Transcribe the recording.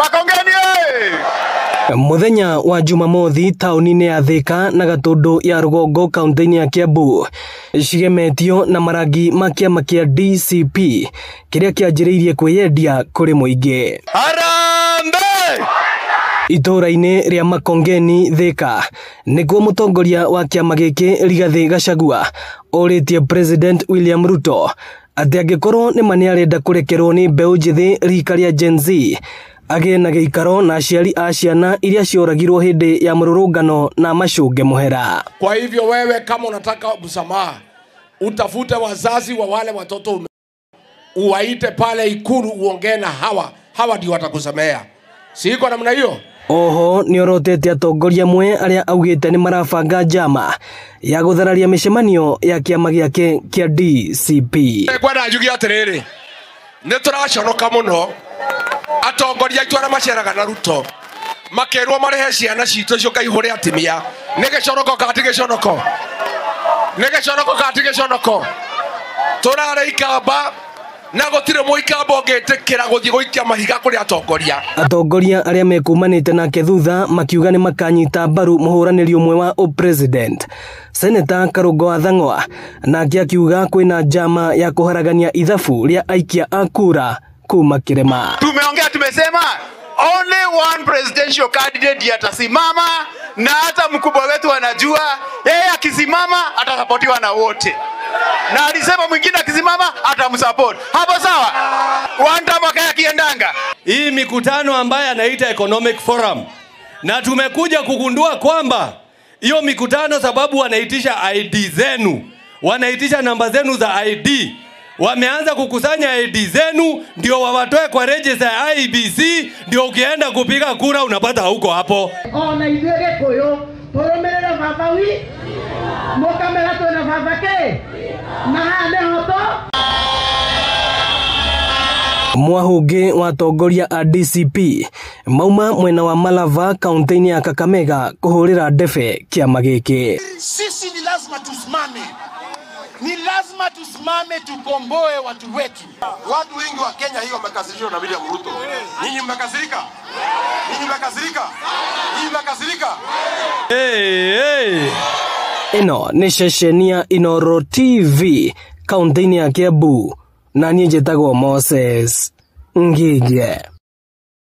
Makongeni oye! Muthenya wa Jumamothi tauni-inĩ ya Thika na Gatundu ya Rũgongo kaunti-inĩ ya Kiambu cigemetio na marangi ma kĩama kĩa DCP kĩrĩa kĩanjĩrĩirie kwĩyendia kũrĩ mũingĩ. Harambee! Itũũra-inĩ rĩa Makongeni Thika nĩkuo mũtongoria wa kĩama gĩkĩ Rigathĩ Gachagua orĩtie President William Ruto atĩ angĩkorwo nĩma nĩarenda kũrekerwo nĩ mbeũ njĩthĩ rika rĩa Gen Z agĩe na gĩikaro na aciari a ciana iria cioragirwo hĩndĩ ya mũrũrũngano na macũnge mũhera. Kwa hivyo wewe kama unataka msamaha, utafute wazazi wa wale watoto uwaite pale Ikulu uongee na hawa, hawa ndio watakusamea. Si iko namna hiyo? Oho nĩorotete atongoria amwe arĩa augĩte nĩ marabanga njama ya gũthararia mĩcemanio ya kĩama gĩake kĩa DCP. Ngwenda njuge atĩrĩrĩ, nĩ tũraconoka mũno atongoria aitũ arĩa maceraga na Ruto makerwo marehe ciana citũ icio kaihũre atimia. Nĩ gĩconoko kana ti gĩconoko? Nĩ gĩconoko kana ti gĩconoko? Tũrarĩ ikamba na gũtirĩ mũikamba ũngĩtĩkĩra gũthiĩ gũikia mahiga kũrĩ atongoria. Atongoria arĩa mekumanĩte nake thutha makiuga nĩ makanyita mbaru mũhũranĩri ũmwe wa ũpresident Seneta Karũngo wa Thang'wa, nake akiuga kwĩna njama ya kũharagania ithabu rĩa aikia a kura kuma kĩrĩma. Tumeongea, tumesema only one presidential candidate ndiye atasimama, na hata mkubwa wetu anajua yeye akisimama atasapotiwa na wote, na alisema mwingine akisimama atamsupport. Hapo sawa? One time akaya kiendanga. Hii mikutano ambayo anaita Economic Forum, na tumekuja kugundua kwamba hiyo mikutano sababu wanaitisha ID zenu, wanaitisha namba zenu za ID. Wameanza kukusanya ID zenu ndio wawatoe kwa register ya IEBC, ndio ukienda kupiga kura unapata huko hapo. Ona ithuĩ Gĩkũyũ tũrũmĩrĩre baba wi mũkamera twĩna baba kĩ na haha nĩho tũ. Mwahũngĩ wa atongoria a DCP mauma mwena wa Malava kaunti-inĩ ya Kakamega kũhũrĩra ndebe kĩama gĩkĩ. Sisi ni lazima tusimame, ni lazima tusimame tukomboe watu wetu. Watu wengi wa Kenya hiyo wamekasirishwa na William Ruto. Ninyi mmekasirika? Ninyi mmekasirika? Ninyi mmekasirika? Hey, hey. Ĩno nĩ ceceni ya Inooro TV kaunti-inĩ ya Kiambu na niĩ njĩtagwo Moses Ngige.